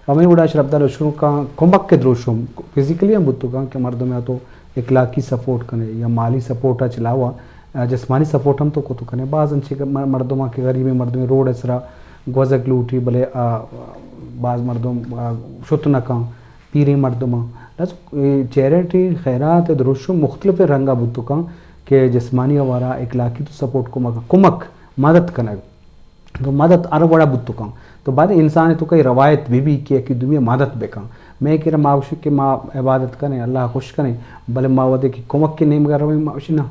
ہمے وڑا شرپدار اشکنوکاں کمک ءِ دروشم فزیکلی ہم بوتگاں کہ مردم ءَ تو اخلاقی سپورٹ کنے یا مالی سپورٹ ءَ چہ علاوہ، آ، جسمانی سپورٹ ہم تو کت کنے۔ باز انچیں کہ م-، مردماں کہ غریبیں مردمے روڈ ءِ سرا گوزگ لوٹی، بلے، آ، باز مردم، آ، شت نہ کن، پیریں مردماں۔ بس، اے چیریٹی، خیرات ءِ دروشم مختلف رنگ ءَ بوتگاں کہ جسمانی حوالہ، اخلاقی تو سپورٹ، کمک، کمک، مدد کنگ۔ تو مدد ہر وڑا بوت کن۔ تو بعد انسان ءِ توکا اے روایت بہ بی کہ یکے دومی ءِ مدد بہ کن۔ مئے کرا ما گوشیں کہ ما عبادت کنیں، اللہ ءَ خوش کنیں، بلے ما وھدے کہ کمک ءِ نیمگا رویں، ما گوشیں نہ،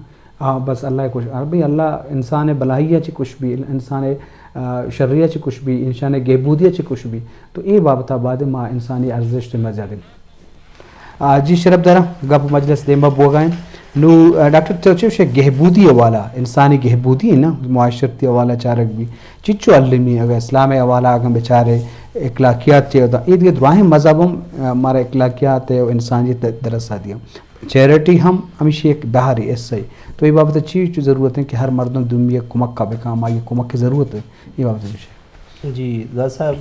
آ، بس اللہ ءَ خوش۔ ار بھئی، اللہ انسان ءِ بلائی ءَ چہ خوش بی، انسان ءِ، آ، شری ءَ چہ خوش بی، انسان ءِ گہبودی ءَ چہ خوش بی۔ تو اے بابت ءَ بعد ما انسانی ارزشت ءِ مزا دیں۔ آ، جی شرپدار، گپ مجلس دیما بوگا انت۔ نو، آ، ڈاکٹر تو چے گوشے گہبودی حوالہ، انسانی گہبودی نا، معاشرتی حوالہ چارگ بی۔ چچو المی اگر اسلام حوالہ اگر بچارے، اخلاقیات چے دا، اے دیگہ دراہیں مذہب ہم، آ، مارا اخلاقیات ءُ انسانیت درس دیا۔ چیریٹی ہم ہمیشی ایک دہری حصہ ہے۔ تو اے بابت چی چو ضرورت ہے کہ ہر مردم دومی کمک ءَ بکن، ہمائی کمک کی ضرورت ہے۔ اے بابت چی؟ جی، زاہد صاحب،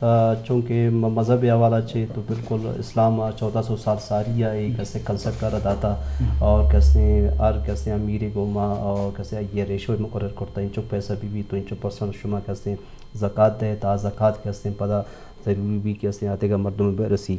آ، چونکہ م-، مذہب حوالہ چے تو بالکل اسلام ءَ چودہ سو سال ساری ءَ ایک ایسے کنسپٹ ءَ را داتا اور کسے ہر کسے امیر گوما اور کسے یہ ریشو مقرر کرتا، انچو پیسہ بی بی تو انچو پرسنٹ شما کسے زکات دے تا زکات کسے پدا ضروری بی کسے آتے کا مردم برسی۔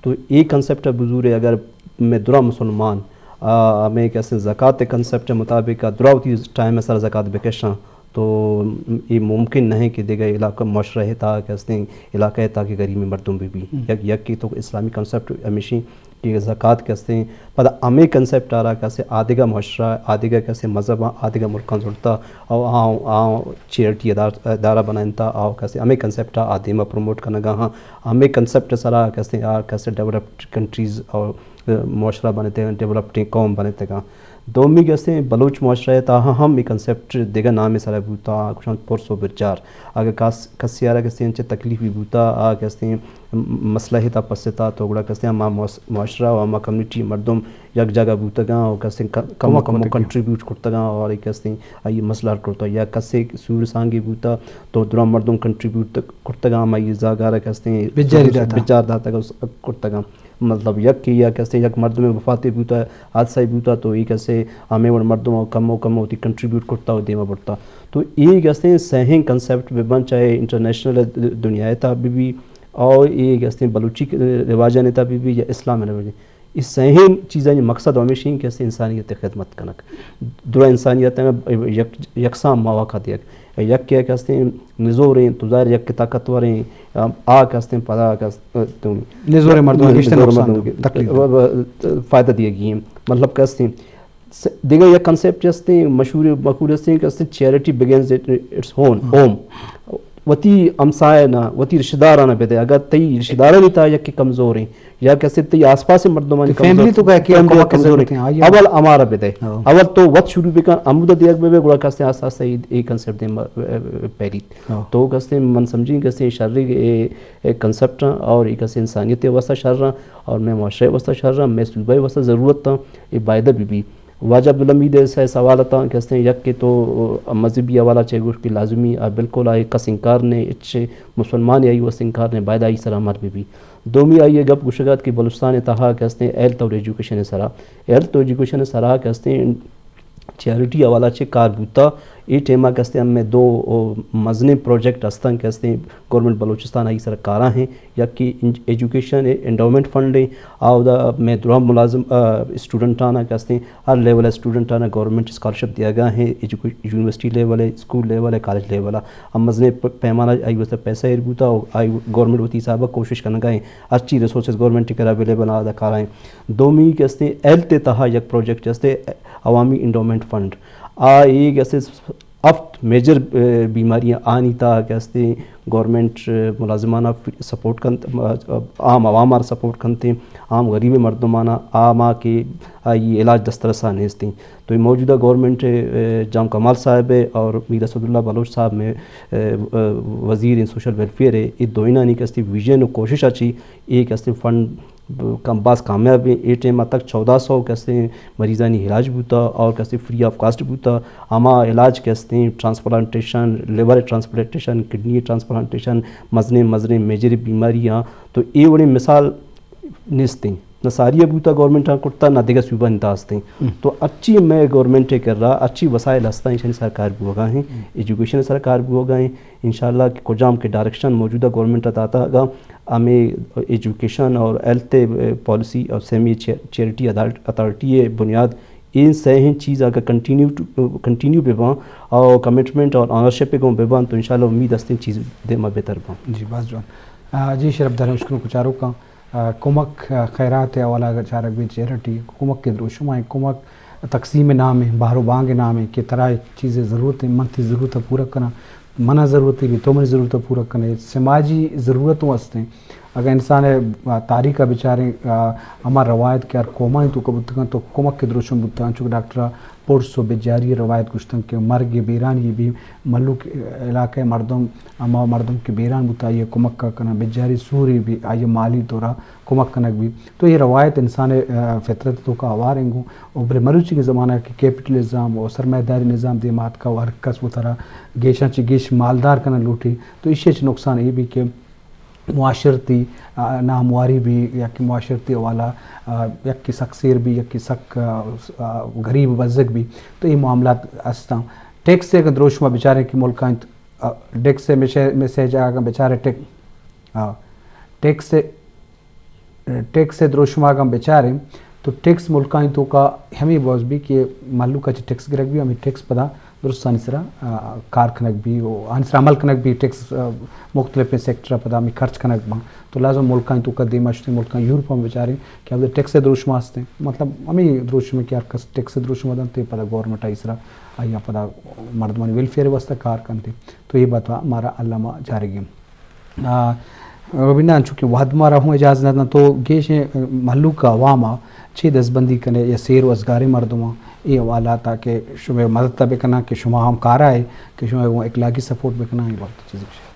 تو اے کنسپٹ بزور ہے، اگر میں درا مسلمان، آ، ہمیں کسے زکات کنسپٹ مطابق درا وتی ٹائم سر زکات بکشاں، تو اے ممکن نہیں کہ دیگہ علاقہ معاشرہ ہے تا کہ استیں علاقہ ہے تا کہ غریب مردم بھی بھی۔ یک، یک کی تو اسلامی کنسپٹ ہمیشی کہ زکات کہ استیں، پدا ہمیں کنسپٹ آ رہا کہ اسے آدگہ معاشرہ، آدگہ کہ اسے مذہب، آدگہ ملکان زڑتا، او آ، آ چیریٹی ادار-، ادارہ بنائنتا، آ کہ اسے ہمیں کنسپٹ آ دیما پروموٹ کنگا ہاں، ہمیں کنسپٹ سرا کہ اسے آ کہ اسے ڈیولپڈ کنٹریز اور معاشرہ بنتے ہیں، ڈیولپڈ قوم بنتے گا۔ دومی کہ استیں بلوچ معاشرہ ءِ تہا ہم اے کنسپٹ دگہ نامے سرا بوتا، گوشان پرس و بچار۔ اگہ کس، کسی آرا کہ استیں چہ تکلیفی بوتا، آ کہ استیں مسئلہ تا پستا تو گڑا کہ استیں ہما معاش-، معاشرہ و ہما کمیونٹی مردم یک جگہ بوتگاں و کہ استیں ک-، کم کمک کم کتگی۔ کنٹریبیوٹ کرتگاں اور کہ استیں آئی مسئلہ حل کرتا۔ یا کسے سور سانگے بوتا تو درا مردم کنٹریبیوٹ کرتگاں، ہمائی زاگارا کہ استیں بچاری داتا۔ بچار داتا کرتگاں۔ مطلب یک کہ یا کسے یک مردم وفاتے بوتا، حادثہ بوتا تو اے کسے ہمیں وڑ مردم کم و کم وتی کنٹریبیوٹ کرتا و دیما برتا۔ تو اے کسے سہیں کنسپٹ ببن، چاہے انٹرنیشنل دنیا تا بی بی، اور اے کسے بلوچی رواجان تا بی بی یا اسلام رواجان، اے سہیں چیزانی مقصد ہمیشہ ہیں کہ انسانیت خدمت کنک، درا انسانیت یک، یکساں مواقع دیگ۔ یک کہ کہ استیں نزوریں، تو ظاہر یک کہ طاقتوریں، آ کہ استیں پدا کہ است-، تو نزوریں مردم نزوریں گیشتر نقصان مردم دو، تکلیف دو۔ و-، و-، فائدہ دیگی ہیں۔ مطلب کہ استیں س-، دیگہ یک کنسپٹ استیں، مشہور مقول استیں کہ استیں چیریٹی بگنز اٹس اون ہوم۔ وتی ہمسایہ نا، وتی رشتہ دارانا بدے۔ اگر تئی رشتہ دارانی تا یک کہ کمزوریں، یا کسے تئی آس پاس مردمانی تئی فیملی کمزور، تو کا کہ فیملی کمک کمزور ضرورت ہیں، آئی اول ہمارا بدے۔ ہاں۔ اول تو وت شروع بکن، ہمودا دیگ بے، گڑا کسے آستے آستے اے، اے کنسپٹ دیم، اے، اے، پھیلیت۔ ہاں۔ تو کسے من سمجھی کسے شر اے، اے کنسپٹ اور اے کسے انسانیت واسطہ شر، اور میں معاشرے واسطہ شر، میں صوبہ واسطہ ضرورت تا، اے بایدہ بی بی۔ واجہ عبدالحمید ءِ سئے سوال اتاں کہ استیں یک کہ تو مذہبی حوالہ چہ گوش کہ لازمی آ بالکل آئی کس انکار نے، اچ مسلمان آئی واسطہ انکار نے، باید آئی سرا مر بی بی۔ دومی آئی گپ گوشگ ات کہ بلوچستان تہا کہ استیں ہیلتھ اور ایجوکیشن سرا، ہیلتھ اور ایجوکیشن سرا کہ استیں چیریٹی حوالہ چہ کار بوتا۔ اے ٹائما کہ استیں ہمیں دو او مزنیں پروجیکٹ استاں کہ استیں گورنمنٹ بلوچستان آئی سرا کارا ہیں۔ یک کہ انج-، ایجوکیشن انڈومنٹ فنڈ ہیں، آودا میں درا ملازم، آ، اسٹوڈنٹانا کہ استیں ہر لیول اسٹوڈنٹانا گورنمنٹ اسکالرشپ دیگا ہیں، ایجوکے-، یونیورسٹی لیول ہے، اسکول لیول ہے، کالج لیول ہے۔ ہم مزنیں پ-، پیمانہ آئی واسطہ پیسہ ایر بوتا، آئی گورنمنٹ وتی حسابا کوشش کنگا ہیں، ہرچی ریسورسز گورنمنٹ کرا اویلیبل آ ادا کارا ہیں۔ دومی کہ استیں ہیلتھ تہا یک پروجیکٹ استیں عوامی انڈومنٹ فنڈ۔ آ اے کہ استیں ہفت میجر، اے، بیماریاں آنی تا کہ استیں گورنمنٹ، اے، ملازمانا فری-، سپورٹ کنت، عام عوام آر سپورٹ کنت، عام غریب مردمانا آ ما کہ آئی علاج دسترسا نیستیں۔ تو اے موجودہ گورنمنٹ، اے، جام کمال صاحب ہے اور میر اسداللہ بلوچ صاحب میں، اے، اے، وزیر سوشل ویلفیئر ہے، اے دوئینانی کہ استیں ویژن و کوشش اچی اے کہ استیں فنڈ کم باز کامیاب ہیں۔ اے ٹائم تک چودہ سو کہ استیں مریضانی علاج بوتا اور کہ استیں فری آف کاسٹ بوتا۔ ہما علاج کہ استیں ٹرانسپلانٹیشن، لیور ٹرانسپلانٹیشن، کڈنی ٹرانسپلانٹیشن، مزنیں مزنیں میجر بیماریاں، تو اے وڑیں مثال نیستیں۔ نہ ساری ءَ بوتا گورنمنٹ ءَ کرتا، نہ دگہ صوبہ ءَ داستیں۔ تو اچھی مئے گورنمنٹ ءِ کرا اچھی وسائل ہستاں، ایشانی سرکار بوگا ہیں، ایجوکیشن سرکار بوگا ہیں۔ انشاءاللہ کہ کجام کہ ڈائریکشن موجودہ گورنمنٹ ءَ داتا گا، ہمیں ایجوکیشن اور ہیلتھ پالیسی اور سیمی چیریٹی اتھارٹی بنیاد، اے سہیں چیز اگر کنٹینیو، کنٹینیو بہ باں اور کمٹمنٹ اور آنرشپ گوں بہ باں، تو انشاءاللہ امید ہستیں چیز دیما بہتر باں۔ جی، باز جوان۔ آ، جی، شرف دار، مشکل کچاروکاں، آ، کمک، آ، خیرات ءِ حوالہ اگر چارگ بی، چیریٹی، کمک کے دروشم ءَ کمک تقسیم نام ءَ، بہر و بانگ نام ءَ کہ ترا چیز ضرورت ہے، من تی ضرورت پورا کنا، منا ضرورت ہے، تو منی ضرورت پورا کنے، سماجی ضرورت ہوں ہستیں۔ اگاں انسان ءِ، آ، تاریخ ءَ بچاریں، آ، ہما روایت کہ ہر قومانی توکا بوتگاں، تو کمک ءِ دروشم بوتگاں، چونکہ ڈاکٹر ءَ پرس و بجاری ءِ روایت گوشتن کہ مرگ ءِ بیرانی بی ملوک علاقہ ءِ مردم، ہما مردم کہ بیران بوتا، آئی ءَ کمک ءَ کناں، بجاری سوری بی، آئی ءَ مالی طور ءَ کمک کنگ بی۔ تو اے روایت انسان ءِ، آ، فطرت ءِ توکا ہوار انگو۔ و بلے مروچی کے زمانہ کہ کیپٹلزم و سرمایہ داری نظام دیما اتکا و ہر کس وترا گیشاں چہ گیش مالدار کنگ لوٹی، تو ایشی ءَ چہ نقصان اے بی کہ معاشرتی، آ، ناہمواری بی، یا کہ معاشرتی حوالہ، آ، یکے سک سیر بی، یکے سک، آ، آ، غریب بزگ بی، تو اے معاملات ہستاں۔ ٹیکس ءِ اگاں دروشم ءَ بچاریں کہ ملکاں، آ، ٹیکس ءِ میسج، میسج اگاں بچاریں ٹیک-، آ، ٹیکس ءِ، ٹیکس ءِ دروشم ءَ اگاں بچاریں تو ٹیکس ملکانی توکا ہمے باز بی کہ مہلوک ءَ چہ ٹیکس گرگ بی، ہمے ٹیکس پدا درستانی سرا، آ، کار کنگ بی و آنی سرا عمل کنگ بی، ٹیکس، آ، مختلفیں سیکٹر ءَ پدا ہمے خرچ کنگ باں۔ تو لازم ملکانی توکا دیما شتیں، ملکاں یورپ ءَ بچاریں کہ اودا ٹیکس ءِ دروشم ہستیں، مطلب ہمے دروشم کہ ہر کس ٹیکس ءِ دروشم دنت، پدا گورنمنٹ آئی سرا، آئی ءَ پدا مردمانی ویلفیئر ءِ واستہ کار کنت۔ تو اے بات مارا الما چارگی۔ آ، روبینہ، انچو کہ وہد مارا ہوں اجازت نہ دنت، تو گیشیں مہلوک ءَ، عوام ءَ چے دزبندی کنے یا سیر و ازگاریں مردماں اے حوالہ ءَ تاکہ شمئے مدد ءَ بکناں کہ شما ہم کارا ئے کہ شمئے گوں اخلاقی سپورٹ بکناں، اے بابت چیز گوشے۔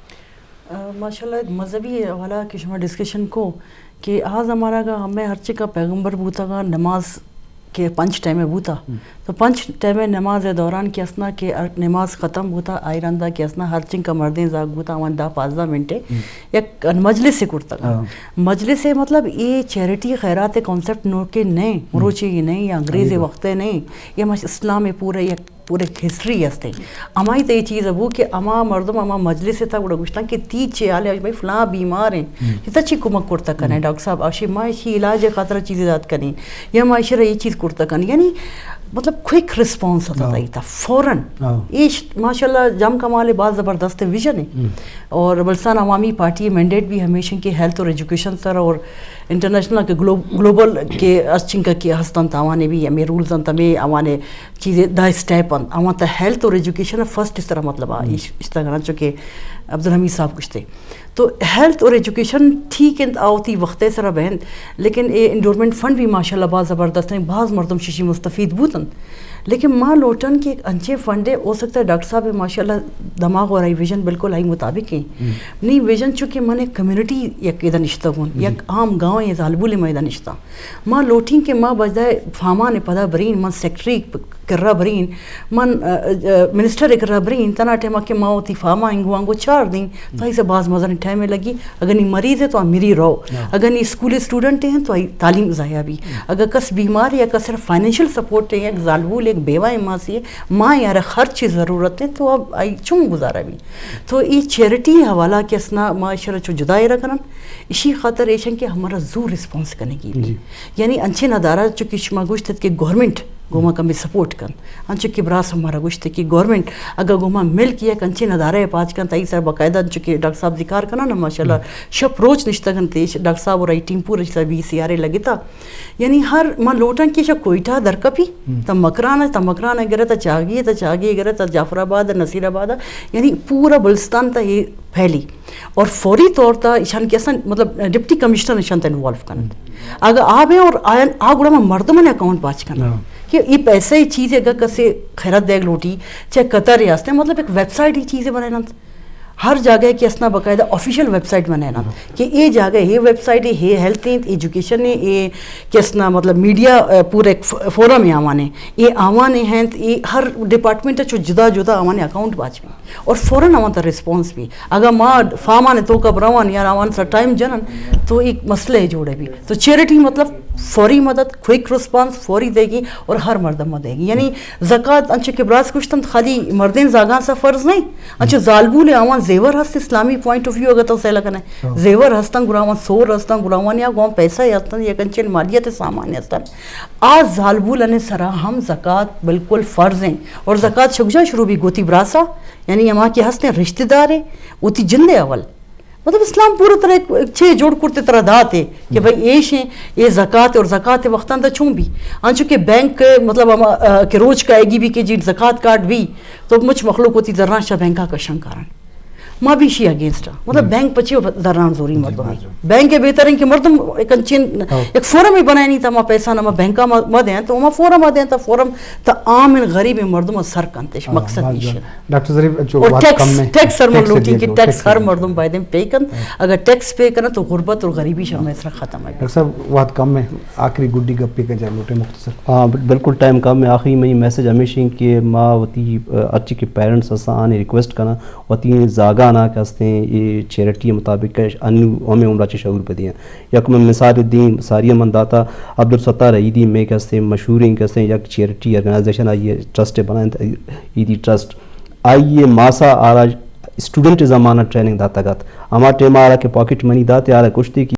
آ، ماشاءاللہ، مذہبی حوالہ کہ شما ڈسکشن کو کہ آ زمانگ ءَ ہمے ہرچی کہ پیغمبر بوتگاں، نماز کہ پنچ ٹائم ءَ بوتا، تو پنچ ٹائم ءِ نماز ءِ دوران کہ اسنا کہ نماز ختم بوتا، آئی رندا کہ اسنا ہر چنکا مردیں زاگ بوتا، آوان دہ پانزدہ منٹ ءَ یک مجلس ءَ کرتگ۔ مجلس ءَ مطلب اے چیریٹی خیرات ءِ کانسیپٹ نوکے نئیں، مروچی نئیں یا انگریز ءِ وقت ءَ نئیں، اے مش-، اسلام ءِ پورے یک پورے ہسٹری ہستیں۔ ہمائی تئی چیز ابو کہ ہما مردم ہما مجلس ءَ تھا گڑا گوشتن کہ تی چے حال ہے، بھائی فلاں بیمار ہیں، چتا چی کمک کرتا کنے ڈاکٹر صاحب، آشی ما اشی علاج خاطر چیزیں دات کنی یا ما اشرا یہ چیز کرتا کنی، یعنی مطلب کوئک ریسپانس ہوتا تھا، فوراً۔ ایش ماشاءاللہ جم کمال ہے، باز زبردست ویژن ہے۔ اور بلوچستان عوامی پارٹی مینڈیٹ بھی ہمیشہ کہ ہیلتھ اور ایجوکیشن سر اور انٹرنیشنل کہ گلو-، گلوبل کہ ہر چنکا کہ ہستن تاوانے بھی ہمیں رولز انت، ہمیں ہمانے چیزے دا اسٹیپ انت، آواں تہ ہیلتھ اور ایجوکیشن فرسٹ اس طرح مطلب آ، اش-، اشتہ کناں، چونکہ عبدالحمید صاحب گوشتے۔ تو ہیلتھ اور ایجوکیشن ٹھیک انت، آ وتی وقت سرا بہنت، لیکن اے انڈورمنٹ فنڈ بھی ماشاءاللہ باز زبردست ہیں، باز مردم ششی مستفید بوتن۔ لیکن ما لوٹن کہ ایک انچے فنڈ ہے، ہو سکتا ہے ڈاکٹر صاحب ماشاءاللہ دماغ اور آئی ویژن بالکل آئی مطابق ہیں۔ نی ویژن چونکہ من ایک کمیونٹی یک ادا نشتہ گون، یک عام گاؤں یا زالبول میں ادا نشتہ۔ ما لوٹیں کہ ما بجائے فارمان پدا برین، من سیکرٹری کرا برین، من، ا، ا، منسٹر کرا برین، تنا ٹائما کہ ما وتی فارما انگو انگو چار دیں، تو ایسے باز مزن ٹائم لگی۔ اگر نی مریض ہے تو آ مری رو، اگر نی اسکول اسٹوڈنٹ ہیں تو آئی تعلیم ضائع بھی، اگر کس بیمار ہے یا کس صرف فائنینشل سپورٹ ہے، یک زالبول، یک بیوہ ماسی ہے، ما یار خرچ ضرورت ہے تو اب آئی چون گزارا بھی۔ تو ای چیریٹی حوالہ کہ اسنا ما اشرا چو جدا ایرا کنن، اشی خاطر ایشن کہ ہمارا زور ریسپانس کنگی۔ یعنی انچیں ادارہ چونکہ شما گوشت کہ گورنمنٹ گوما کمی سپورٹ کن، انچو کہ براس ہمارا گوشت کہ گورنمنٹ اگر گوما مل کہ یک انچیں ادارہ پاچ کن، تئی سر باقاعدہ انچو کہ ڈاکٹر صاحب ذکر کنن، ماشاءاللہ شپ روچ نشتگن تیش، ڈاکٹر صاحب اور ای ٹیم پورا سر بی سی آر اے لگتا۔ یعنی ہر ما لوٹاں کہ شا کوئٹہ درکپی، تا مکران، تا مکران گرے، تا چاگی، تا چاگی گرے، تا جعفر آباد، نصیر آباد، یعنی پورا بلوچستان تا یہ پھیلی۔ اور فوری طور تا ایشان کہ اصلاً مطلب ڈپٹی کمشنر ایشان تا انوالو کنن۔ اگر آ بے اور آیان آ گڑا ما مردمان اکاؤنٹ پاچ کنن۔ کہ یہ پیسے چیز اگر کسے خیرات دیگ لوٹی، چاہے قطر ریاست ہے، مطلب ایک ویب سائٹ ہی چیزیں بنائے ننت۔ ہر جاگہ کہ اسنا باقاعدہ آفیشل ویب سائٹ بنائینت کہ اے جاگہ، اے ویب سائٹ، اے ہیلتھ انت، ایجوکیشن ہے، اے کہ اسنا مطلب میڈیا، پورا ایک فورم ہے آوانے، اے آوانے ہیں، اے ہر ڈپارٹمنٹ چو جدا جدا آوانے اکاؤنٹ باچ بھی اور فوراً آوان تا ریسپانس بھی۔ اگر ما فارمان توکا بروان یا آوان سا ٹائم جنن تو ایک مسئلہ ہے جوڑے بھی۔ تو چیریٹی مطلب فوری مدد، کوئک ریسپانس، فوری دے گی اور ہر مردم دے گی۔ یعنی زکات انچو کہ براس گوشتن خالی مردین زاگان سا فرض نہیں، انچو زالبول آوان زیور ہست اسلامی پوائنٹ آف ویو اگر تو سیلا کنے، زیور ہستن گڑا آوان سور ہستن گڑا آوان یا گوان پیسہ ہستن یا کنچن مالیت سامان ہستن، آ زالبول نے سرا ہم زکات بالکل فرض ہیں۔ اور زکات شگجا شروع بھی گوتی براسا، یعنی ہما کہ ہستیں رشتہ دار ہیں، وتی جندے اول۔ مطلب اسلام پورا طرح ایک، ایک چے جوڑ کرتے طرح داتے کہ بھئی ایش ہیں، یہ زکات ہے اور زکات وقتاں دا چون بھی۔ انچو کہ بینک، مطلب ہما، آ، کہ روچ کا ایگی بھی کہ جی زکات کارڈ بھی، تو مچ مخلوق وتی زران شا بینکا کشن کارن۔ ما بھی شی اگینسٹ ہاں۔ مطلب بینک پچی زران زوری مردم۔ بینک بہتر ہیں کہ مردم ایک انچین، ایک فورم بنائنی تا ما پیسہ نہ ما بینکا ما، ما دیں تو ما فورم ما دیں تا فورم تا عام ان غریب مردم سر کنتش۔ مقصد ایش ہے۔ ڈاکٹر ظریف، جو اور وقت ٹیکس، کم ہے، ٹیکس ہر ٹیکس مخلوق دیا کہ جو، ٹیکس ٹیکس ہر دیا۔ مردم باید پے کن۔ ہاں۔ اگر ٹیکس پے کن تو غربت اور غریبی شر میں سر ختم ہے۔ ڈاکٹر صاحب، وقت کم ہے، آخری گڈی گپے کا جا لوٹے مختصر۔ ہاں، بل-، بالکل ٹائم کم ہے۔ آخری میں یہ میسج ہمیش ہیں کہ ما وتی، آ، ہرچی کہ پیرنٹس اساں آنے ریکویسٹ کرنا، وتی زاگانا کہ ہستیں یہ چیریٹی مطابق کہ انو ہمیں عمرہ چے شعور بدیاں۔ یک من مثال دیں، ساری من داتا، عبدالستار عیدی میں کہ ہستیں مشہوریں کہ ہستیں یک چیریٹی آرگنائزیشن آئی ٹرسٹ بنائیں، عیدی ٹرسٹ۔ آئی ماسا آرا اسٹوڈنٹ زمانہ ٹریننگ داتا گات۔ ہما ٹائم آرا کہ پاکٹ منی داتے آرا گوشتے کہ